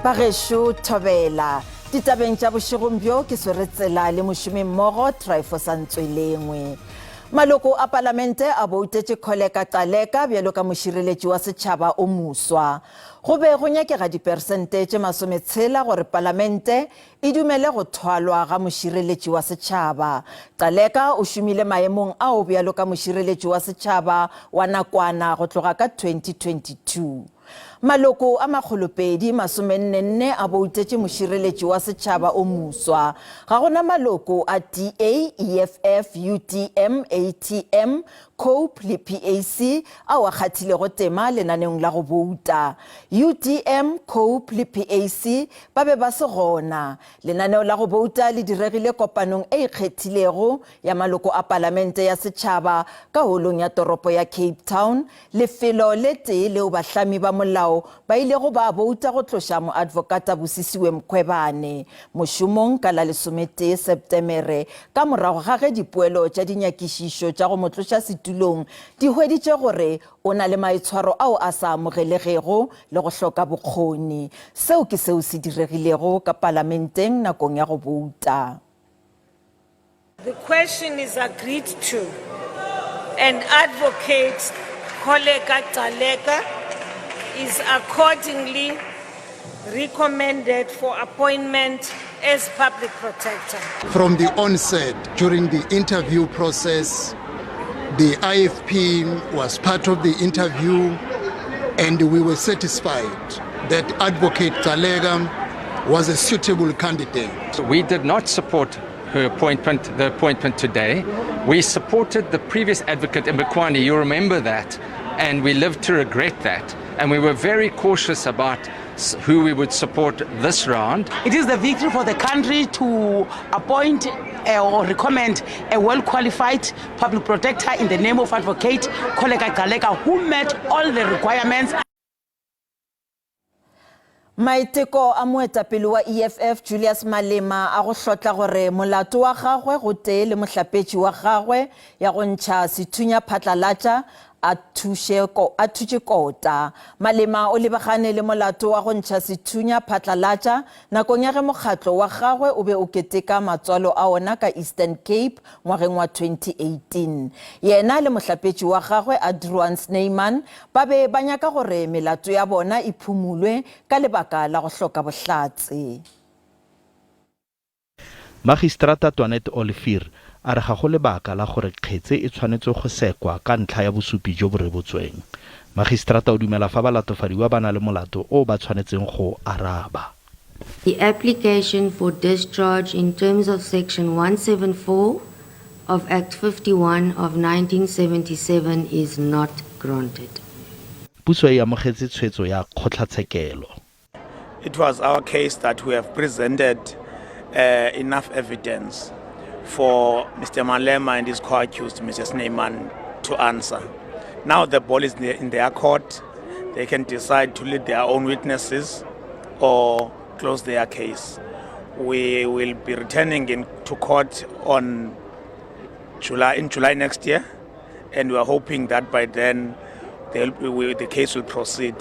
Bagešo Thobela. Ditabeng tša bošegong bjo ke swere tsela le mošomimmogo Tryphosa Ntswelengwe. Maloko a palamente a boutetše Kholeka Gcaleka bjalo ka mošireletši wa setšhaba o moswa. Go be go nyakega diperesente tše masometshela gore palamente e dumele go thwalwa ga mošireletši wa setšhaba. Gcaleka o šomile maemong ao bjalo ka mošireletši wa setšhaba wa nakwana go tloga ka 2022. Maloko a makgolopedi masomennenne a boutetše mošireletši wa setšhaba o moswa. Ga go na maloko a DA, EFF, UDM, ATM, Cope le PAC ao a kgathilego tema lenaneong la go bouta. UDM, Cope le PAC ba be ba se gona. Lenaneo la go bouta le diregile kopanong e ikgethilego ya maloko a Palamente ya Setšhaba ka Holong ya Toropo ya Cape Town, lefelo le tee leo bahlami ba molao ba ilego ba bouta go tloša Moadvokata Busisiwe Mkhwebane mošomong ka la lesometee Septemere ka morago ga ge dipoelo tša dinyakišišo tša go mo tloša setulong di hweditše gore o na le maitshwaro ao a sa amogelegego le go hloka bokgoni. Seo ke seo se diregilego ka Palamenteng nakong ya go bouta. The question is agreed to and Advocate Kholeka Gcaleka is accordingly recommended for appointment as Public Protector. From the onset, during the interview process, the IFP was part of the interview and we were satisfied that Advocate Gcaleka was a suitable candidate. We did not support her appointment, the appointment today. We supported the previous advocate Mbekwane, you remember that, and we lived to regret that. And we were very cautious about who we would support this round. It is the victory for the country to appoint uh, or recommend a well-qualified public protector in the name of Advocate Kholeka Gcaleka, who met all the requirements. Maiteko a moetapele wa EFF Julius Malema a go hlotla gore molato wa gagwe gotee le mohlapetši wa gagwe ya go ntšha sethunya phatlalatša a thuše a thutše kota. Malema o lebagane le molato wa go ntšha sethunya phatlalatša nakong ya ge mokgatlo wa gagwe o be o keteka matswalo a ona ka Eastern Cape ngwageng wa 2018. Yena le mohlapetši wa gagwe Adruan Snyman ba be ba nyaka gore melato ya bona e phumulwe ka lebaka la go hloka bohlatse. Magistrata Twanet Olivier a re ga go lebaka la gore kgetse e tshwanetswe go sekwa ka ntlha ya bosupi jo bo rebotsweng. Magistrata o dumela fa balatofadiwa ba na le molato o ba tshwanetseng go o araba. The application for discharge in terms of section 174 of Act 51 of 1977 is not granted. Puso e amogetse tshwetso ya kgotlatshekelo. It was our case that we have presented uh, enough evidence for Mr. Malema and his co-accused, Mr. Snyman, to answer. Now the ball is in their court. They can decide to lead their own witnesses or close their case. We will be returning in, to court on July, in July next year, and we are hoping that by then we, the case will proceed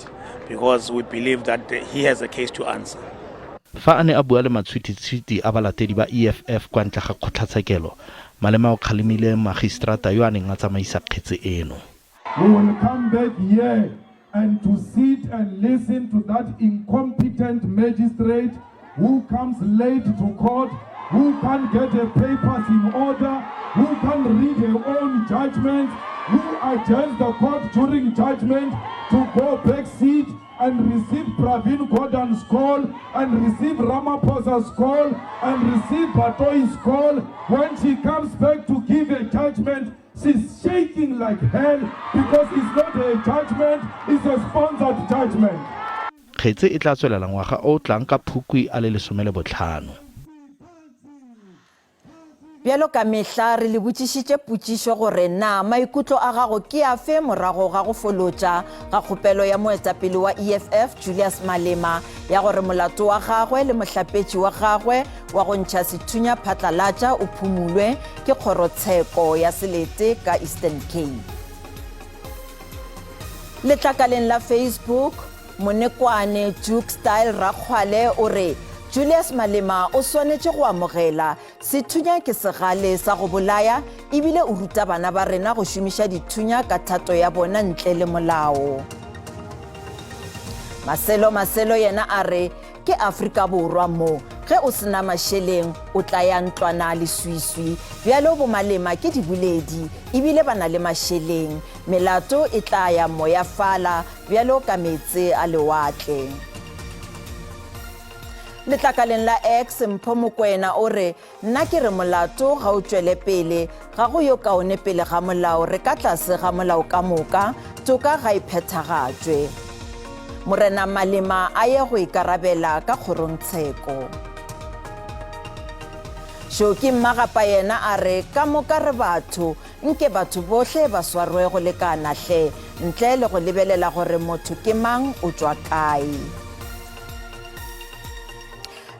because we believe that he has a case to answer. Fa a ne a bua le matshwititshwiti a balatedi ba EFF kwa ntle ga kgotlatshekelo, Malema o kgalemile magistrata yo a neng a tsamaisa kgetse eno. We will come back here and to sit and listen to that incompetent magistrate who comes late to court, who can't get her papers in order, who can't read her own judgment, who adjourns the court during judgment to go back seat and receive Pravin Gordhan's call and receive Ramaphosa's call and receive Batohi's call. When she comes back to give a judgment, she's shaking like hell because it's not a judgment, it's a sponsored judgment. Kgetse e tla tswelela ngwaga o o tlang ka Phukwi a le 15. Bjalo ka mehla re le botšišitše potšišo gore na maikutlo a gago ke afe morago ga go folotša ga kgopelo ya moetapele wa EFF Julius Malema ya gore molato wa gagwe le mohlapetši wa gagwe wa go ntšha sethunya phatlalatša o phumulwe ke kgorotsheko ya selete ka Eastern Cape. Letlakaleng la Facebook. Monekwane Juke Style Rakgwale o re Julius Malema o swanetše go amogela sethunya ke segale sa go bolaya ebile o ruta bana ba rena go šomiša dithunya ka thato ya bona ntle le molao. Maselo Maselo yena a re Ke Afrika Borwa mo ge o se na mašeleng o tla ya ntlwana leswiswi. Bjalo boMalema ke diboledi ebile ba na le mašeleng. Melato e tla ya moya fala bjalo ka meetse a lewatle. Letlakaleng la X, Mpho Mokoena o re, Nna ke re molato ga o tšwele pele, ga go yo kaone pele ga molao, re ka tlase ga molao ka moka, toka ga e phethagatšwe. Morena Malema a ye go ikarabela ka kgorongtsheko. Shoki Mmagapa yena a re, Ka moka re batho, nke batho bohle ba swarwe go lekana hle, ntle le go lebelela gore motho ke mang, o tšwa kae.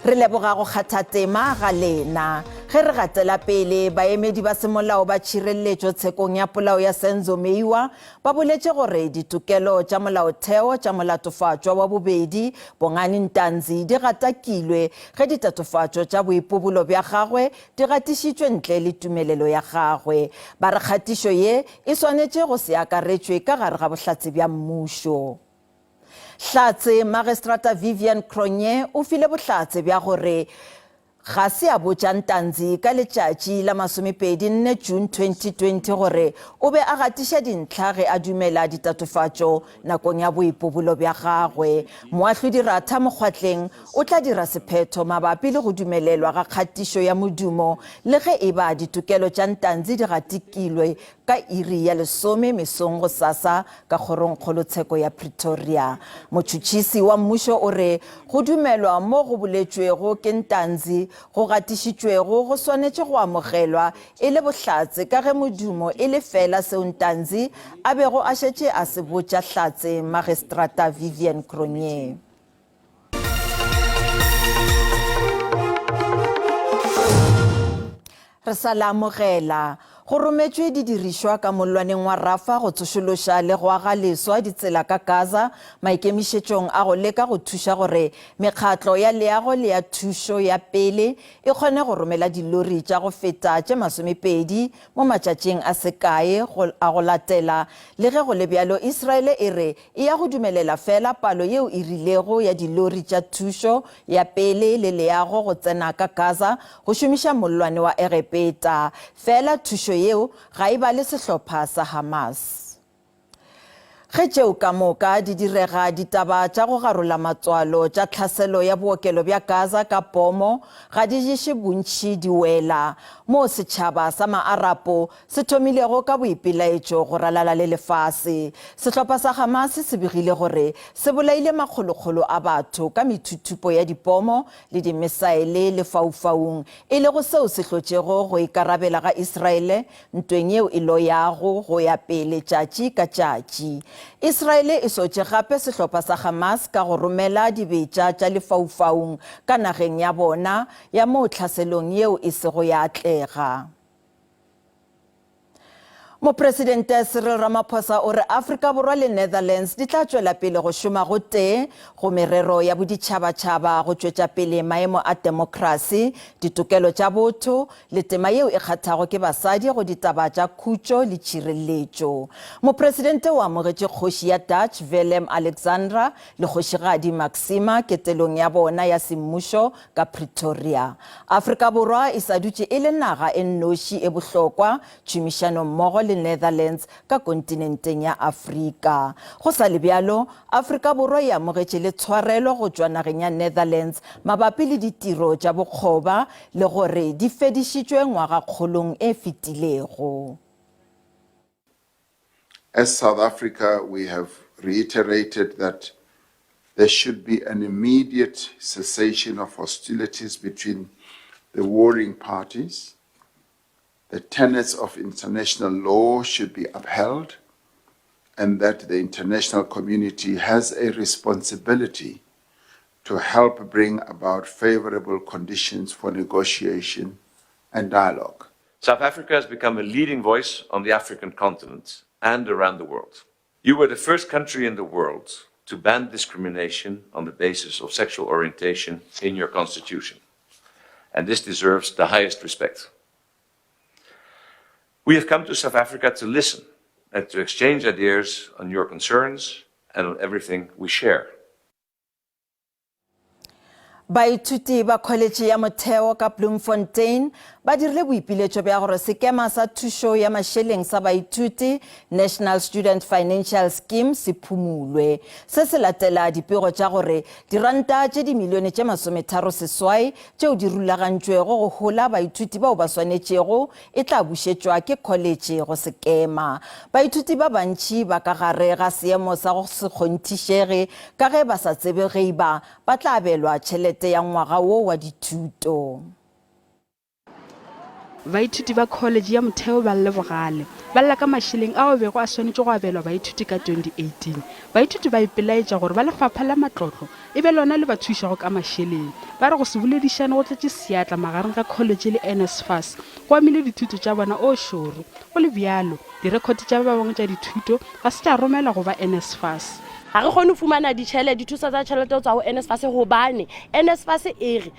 Re leboga go kgatha tema ga lena. Ge re gatela pele, baemedi ba semolao ba tšhireletšo tshekong ya polao ya Senzo Meyiwa ba boletše gore ditokelo tša molaotheo tša molatofatšwa wa bobedi, Bongani Ntanzi, di gatakilwe ge ditatofatšo tša boipobolo bja gagwe di gatišitšwe ntle le tumelelo ya gagwe. Ba re kgatišo ye e swanetše go se akaretšwe ka gare ga bohlatse bja mmušo. Hlatse Magistrata Vivian Cronje o file bohlatse bja gore ga se a botša Ntanzi ka letšatši la masomepedi nne June 2020 gore o be a gatiša dintlha ge a dumela ditatofatšo nakong ya boipobolo bja gagwe. Moahlodi Ratha Mokgwatleng o tla dira sephetho mabapi le go dumelelwa ga kgatišo ya modumo le ge e ba ditokelo tša Ntanzi di gatikilwe Ka iri ya lesome mesong gosasa ka Kgorongkgolotsheko ya Pretoria, motšhotšhisi wa mmušo o re go dumelwa mo go boletšwego ke Ntanzi go gatišitšwego go swanetše go amogelwa e le bohlatse ka ge modumo e le feela seo Ntanzi a bego a šetše a se botša Hlatse Magistrata Vivian Cronje. Re sa le amogela. Go rometšwe didirišwa ka mollwaneng wa Rafah go tsošološa le go aga leswa ditsela ka Gaza maikemišetšong a go leka go thuša gore mekgatlo ya leago le ya thušo ya pele e kgone go romela dilori tša go feta tše masomepedi mo matšatšing a se kae a go latela. Le ge go le bjalo, Israele e re E ya go dumelela feela palo yeo e rilego ya dilori tša thušo ya pele le leago go tsena ka Gaza go šomiša mollwane wa Egepeta. Feela thušo yeo ga e bale sehlopha sa Hamas. Ge tšeo ka moka di direga, ditaba tša go garola matswalo tša tlhaselo ya bookelo bja Gaza ka pomo ga di ješe bontši di wela, moo setšhaba sa ma-Arapo se thomilego ka boipelaetšo go ralala le lefase. Sehlopha sa Hamas se begile gore se bolaile makgolokgolo a batho ka methuthupo ya dipomo le dimesaele lefaufaung, e lego seo se hlotšego go ikarabela ga Israele ntweng yeo e loyago go ya pele tšatši ka tšatši. Israele e sotše gape sehlopha sa Hamas ka go romela dibetša tša lefaufaung ka nageng ya bona ya moo tlhaselong yeo e sego ya atlega. Mopresidente Cyril Ramaphosa o re Afrika Borwa le Netherlands di tla tšwela pele go šoma gotee go merero ya boditšhabatšhaba go tšwetša pele maemo a temokrasi, ditokelo tša botho le tema yeo e kgathago ke basadi go ditaba tša khutšo le tšhireletšo. Mopresidente o amogetše Kgoši ya Dutch Willem Alexandra le Kgošigadi Maxima ketelong ya bona ya semmušo ka Pretoria. Afrika Borwa e sa dutše e le naga e nnoši e bohlokwa tšhomišanommogo le Netherlands ka kontinenteng ya Afrika. Go sa le bjalo, Afrika Borwa e amogetše le tshwarelo go tšwa nageng ya Netherlands mabapi le ditiro tša bokgoba le gore di fedišitšwe ngwagakgolong e fetilego. As South Africa, we have reiterated that there should be an immediate cessation of hostilities between the warring parties. The tenets of international law should be upheld, and that the international community has a responsibility to help bring about favorable conditions for negotiation and dialogue. South Africa has become a leading voice on the African continent and around the world. You were the first country in the world to ban discrimination on the basis of sexual orientation in your constitution. And this deserves the highest respect. We have come to South Africa to listen and to exchange ideas on your concerns and on everything we share. Baithuti ba Kholetše ya Motheo ka Bloemfontein ba dirile boipiletšo bja gore sekema sa thušo ya mašeleng sa baithuti, National Student Financial Scheme, se phumulwe. Se se latela dipego tša gore diranta tše dimilione tše masometharoseswai tšeo di rulagantšwego go hola baithuti bao ba swanetšego e tla bušetšwa ke kholetše go sekema. Baithuti ba bantši ba ka gare ga seemo sa go se kgonthišege ka ge ba sa tsebe ge e ba ba tla abelwa tšhelete ya ngwaga wo wa dithuto. Baithuti ba kholetše ya motheo ba lle bogale, ba lla ka mašeleng ao a bego a swanetše go abelwa baithuti ka 2018. Baithuti ba ipelaetša gore ba lefapha la matlotlo e be lona le ba thušago ka mašeleng. Ba re go se boledišane go tletše seatla magareng ga kholetše le NSFAS go amile dithuto tša bona o šoro. Go le bjalo, direkhote tša ba bangwe tša dithuto ga se tša romelwa go ba NSFAS. Ga re kgone go fumana ditšhelete, dithuso tsa tšhelete go tswa go NSFAS gobane NSFAS e re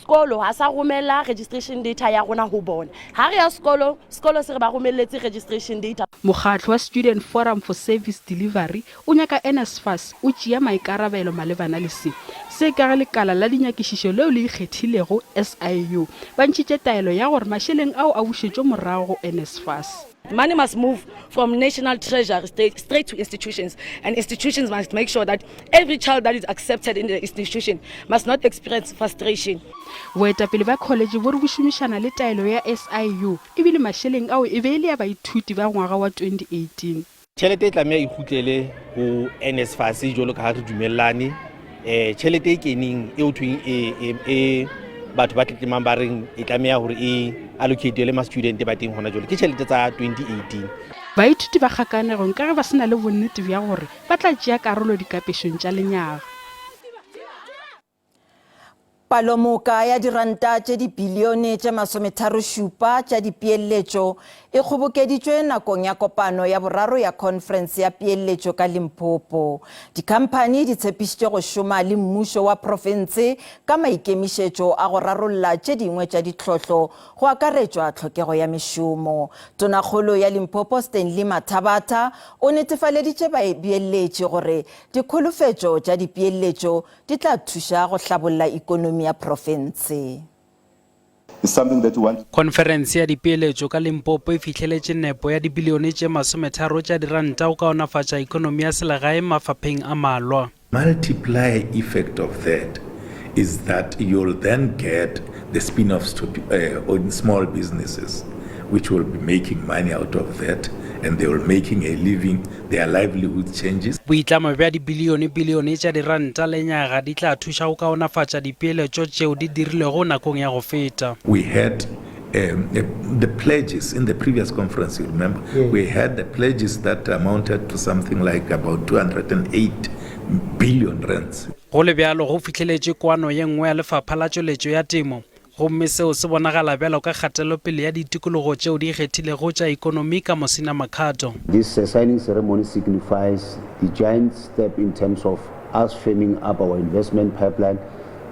sekolo ga sa romela registration data ya rona go bona. Ga re ya sekolong, sekolo se re ba romeletse registration data. Mokgatlo wa Student Forum for Service Delivery o nyaka NSFAS o tšea maikarabelo malebana le se. Se ka ge lekala la dinyakišišo leo le ikgethilego, SIU, ba ntšhitše taelo ya gore mašeleng ao a bušetšwe morago go NSFAS. Money must move from national treasury straight, straight to institutions and institutions must make sure that every child that is accepted in the institution must not experience frustration. Boetapele bja kholetše bo re bo šomišana le taelo ya SIU ebile mašeleng ao e be e le ya baithuti ba ngwaga wa 2018. Tjhelete e tlameha e kgutlele ho NSFAS jwalo ka ha re dumellane. Eh tjhelete e keneng e ho thweng e, e, e batho ba tletlemang ba reng e tlameha hore e allocate le ma student ba teng hona jwale ke tjhelete tsa 2018. Baithuti ba kgakanegong ka ge ba se na le bonnete bja gore ba tla tšea karolo dikapešong tša lenyaga. Palomoka ya diranta tše dibilione tše masometharošupa tša dipeeletšo e kgobokeditšwe nakong ya kopano ya boraro ya khonferense ya peeletšo ka Limpopo. Dikhamphani di tshepišitše go šoma le mmušo wa profense ka maikemišetšo a go rarolla tše dingwe tša ditlhohlo go akaretšwa tlhokego ya mešomo. Tonakgolo ya Limpopo Stanley Mathabatha o netefaleditše babeeletši gore dikholofetšo tša dipeeletšo di tla thuša go hlabolla ikonomi ya profense. Khonferense ya dipeeletšo ka Limpopo e fihleletše nepo ya dibilione tše masometharo tša diranta go kaonafatša ekonomi ya selegae mafapheng a malwa. Multiplier effect of that is that you'll then get the spin-offs to uh, small businesses which will be making money out of that and they will making a living their livelihood changes. Boitlamo bja dibilionebilione tša diranta lenyaga di tla thuša go kaonafatša dipeeletšo tšeo di dirilwego nakong ya go feta. We had um, the pledges in the previous conference, you remember, yes. we had the pledges that amounted to something like about 208 billion rands. Go le bjalo, go fihleletšwe kwano ye nngwe ya Lefapha la Tšweletšo ya Temo Gomme seo se bonagala bjalo ka kgatelopele ya ditikologo tšeo di ikgethilego tša ekonomi ka Musina Makhado. This signing ceremony signifies the giant step in terms of us firming up our investment pipeline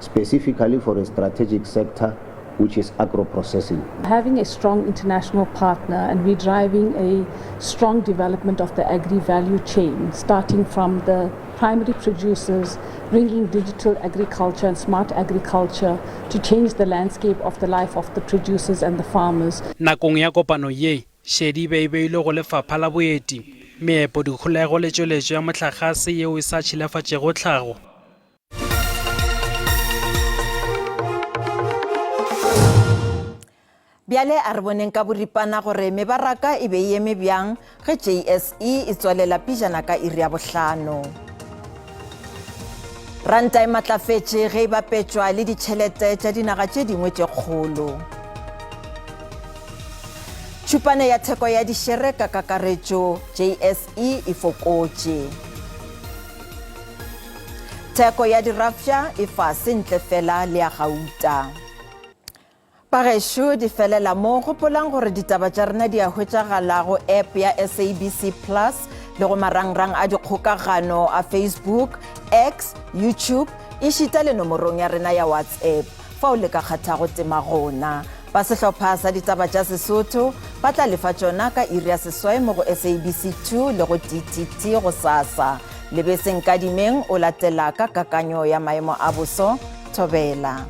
specifically for a strategic sector which is agro-processing. Having a strong international partner, and we're driving a strong development of the agri-value chain, starting from the primary producers, bringing digital agriculture and smart agriculture to change the landscape of the life of the producers and the farmers. Nakong ya kopano ye, šedi e be e beilwe go lefapha la boeti, meepo, dikholego le tšweletšo ya mohlagase yeo e sa tšhilafatšego tlhago. Bjale a re boneng ka boripana gore mebaraka e be e eme bjang ge JSE e tswalela pejana ka iri ya bohlano. Ranta e matlafetše ge e bapetšwa le ditšhelete tša dinaga tše dingwe tše kgolo. Tšhupane ya theko ya dišere ka kakaretšo JSE e fokotše. Theko ya dirafša e fase ntle fela le ya gauta. Bagešo di felela mo, gopolang gore ditaba tša rena di a hwetšagala go app ya SABC Plus. le go marangrang a dikgokagano a Facebook, X, YouTube ešita le nomorong ya rena ya WhatsApp fao le ka kgathago tema gona. Ba sehlopha sa ditaba tša Sesotho ba tla lefa tšona ka iri ya seswai mo go SABC 2 le go DTT gosasa. Lebese Nkadimeng o latela ka kakanyo ya maemo a boso. Thobela.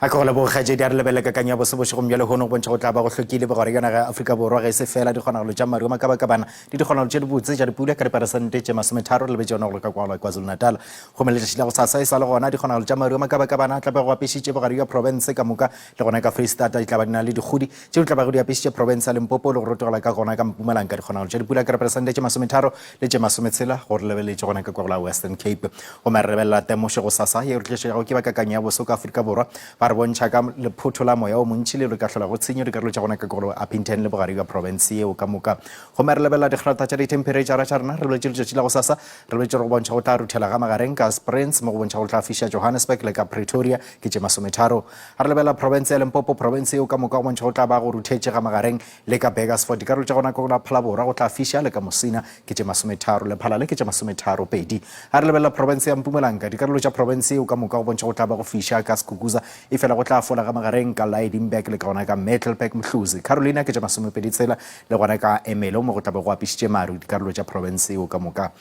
A ke go leboge kgaetšedi a re lebelele kakanyo ya bose bošegong bja lehono go bontšha go tla ba go hlokile bogare bja naga ya Afrika Borwa ge e se fela dikgonagalo tša maru a makabakabana le dikgonagalo tše dibotse tša dipula ka diperesente tše masometharo re lebetše yona go le ka kwa KwaZulu-Natal. Gomme letšatši la gosasa e sa le gona dikgonagalo tša maru a makabakabana a tla be go apešitše bogare bja profense ka moka Le gona ka Freistata di tla ba di na le dikgodi tšeo di tla bago di apešitše profense ya Limpopo le go rotogela ka gona ka Mpumalanga ka dikgonagalo tša dipula ka diperesente tše masometharo le tše masometshela go re lebeletše gona ka kwa go la Western Cape. Gomme re lebelela temošo gosasa ye re tlišetšago ke ba kakanyo ya boso ka Afrika Borwa ba re bontšha ka lephotho la moya o montši leo le ka hlolago tshenyo dikarolo tša gona ka kwa go la Upington le bogare bja profense yeo ka moka. Gomme re lebelela dikgrata tša dithemphereitšara tša rena re boletše letšatši la gosasa re boletše gore go bontšha go tla ruthela ga magareng ka Springs mo go bontšha go tla fiša Johannesburg le ka Pretoria ke tše masometharo. Ga re lebelela profense ya Limpopo, profense yeo ka moka go bontšha go tla ba go ruthetše ga magareng le ka Burgersfort. Dikarolo tša gona ka go la Phalaborwa go tla fiša le ka Musina ke tše masometharo, Lephalale ke tše masometharo pedi. Ga re lebelela profense ya Mpumalanga, dikarolo tša profense yeo ka moka go bontšha go tla ba go fiša ka Skukuza, efela go tla fola ga magareng ka Lydenburg le ka gona ka Middelburg, Mhluzi, Carolina ke tše masomepedi tshela le gona ka Ermelo mo go tla be go apišitše maru dikarolo tša profense yeo ka moka.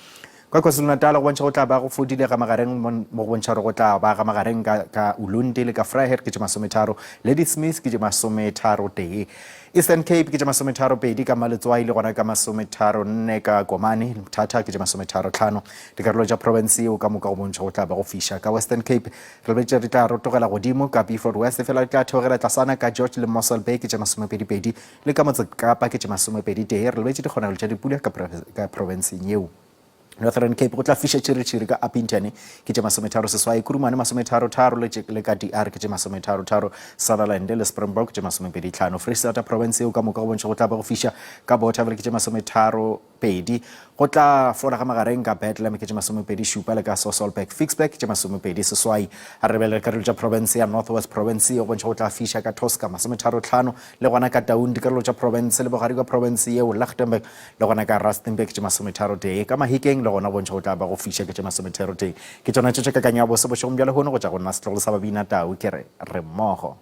Kwa KwaZulu-Natal go bontšha go tla ba go fodile ga magareng mo go bontšha gore go tla ba ga magareng ka, ka Ulundi le ka Vryheid ke tše masometharo, Ladysmith ke tše masometharo tee, Eastern Cape ke tše masometharo pedi ka Maletswai le gona ka masometharo nne ka Komani, Mthatha ke tše masometharo tlhano. Dikarolo tša profense yeo ka moka go bontšha go tla ba go fiša. Ka Western Cape re lebetše di tla rotogela godimo ka Beaufort West efela di tla theogela tlasana ka George le Mossel Bay ke tše masomepedi pedi Le ka Motsekapa ke tše masomepedi tee. Re lebetše dikgonagalo tša dipula ka, ka profenseng yeo. Northern Cape go tla fiša tšhiritšhiri ka Upington ke tše masometharo seswai, Kurumane masometharo tharo le, le ka DR ke tše masometharo tharo, Sutherland le Springbok tše masomepedi tlhano. Freistata province yeo ka moka go bontšha go tla ba go fiša ka Bothaville ke tše masometharo pedi. Go tla fola ga magareng ka Bethlehem ke tše masomepedi šupa le ka Sasolburg Ficksburg tše masomepedi seswai. A re lebelele karolo tša profense ya North West Province yeo bontšha go tla fiša ka Tosca masometharo tlhano le gona ka Taung dikarolo tša profense le bogare bja profense yeo Lichtenburg le gona ka Rustenburg tše masometharo tee ka Mahikeng le gona bontšha go tla ba go fiša ke tše masometharo tee. Ke tšona tše tša kakanyo ya bose bošegong bja lehono go tša go nna setlogolo sa Babina Tau ke re re mmogo.